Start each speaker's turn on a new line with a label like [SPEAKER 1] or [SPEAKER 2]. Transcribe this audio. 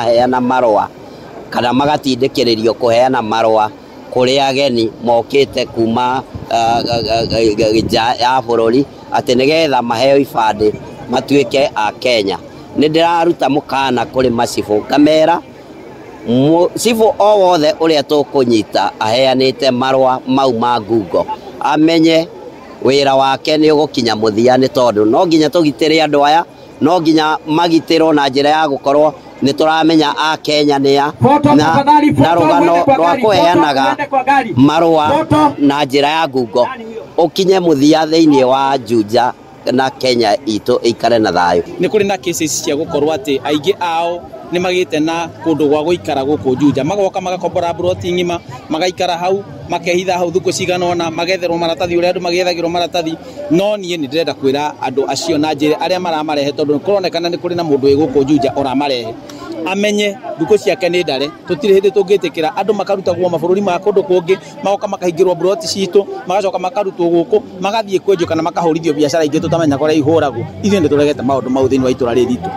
[SPEAKER 1] Heana marũa kana magatindĩkĩrĩrio kũheana marũa kũrĩ ageni mokĩte kuma nja ya bũrũri atĩ nĩgetha maheo ibandĩ matuĩke a Kenya. Nĩ ndĩraruta mũkana kũrĩ macibũ, ngamera cibũ o wothe ũrĩa tũkũnyita aheanĩte marũa mau ma ngungo amenye wĩra wake nĩ ũgũkinya mũthia, nĩ tondũ no nginya tũgitĩre andũ aya, no nginya magitĩrwo na njĩra ya gũkorwo nĩ tũramenya a Kenya nĩa na rũgano rwa kũheanaga marũa na njĩra ya ngungo ũkinye mũthia thĩinĩ wa Juja na Kenya itũ ĩikare na thayũ.
[SPEAKER 2] Nĩ kũrĩ na cases cia gũkorwo atĩ aingĩ ao nĩ magĩte na kũndũ gwa gũikara gũkũ Juja, magoka magakombora mburoti ng'ima, magaikara hau, makehitha hau thukũ cigana ũna, magetherwo maratathi ũrĩa andũ magĩethagĩrwo maratathi. No niĩ nĩ ndĩrenda kwĩra andũ acio na njĩre arĩa maramarehe, tondũ kũronekana nĩ kũrĩ na mũndũ wĩ gũkũ Juja ũramarehe, amenye thukũ ciake nĩ ndare. Tũtirĩ hĩndĩ tũngĩtĩkĩra andũ makarutagwo mabũrũri ma kũndũ kũngĩ, magoka makahingĩrwo mburoti citũ, magacoka makarutwo gũkũ, magathiĩ kwenjwo kana makahũrithio biacara ingĩ tũtamenya kũrĩa ihũragwo. Ithuĩ nĩ tũregete maũndũ mau thĩinĩ wa itũra rĩrĩ ritũ.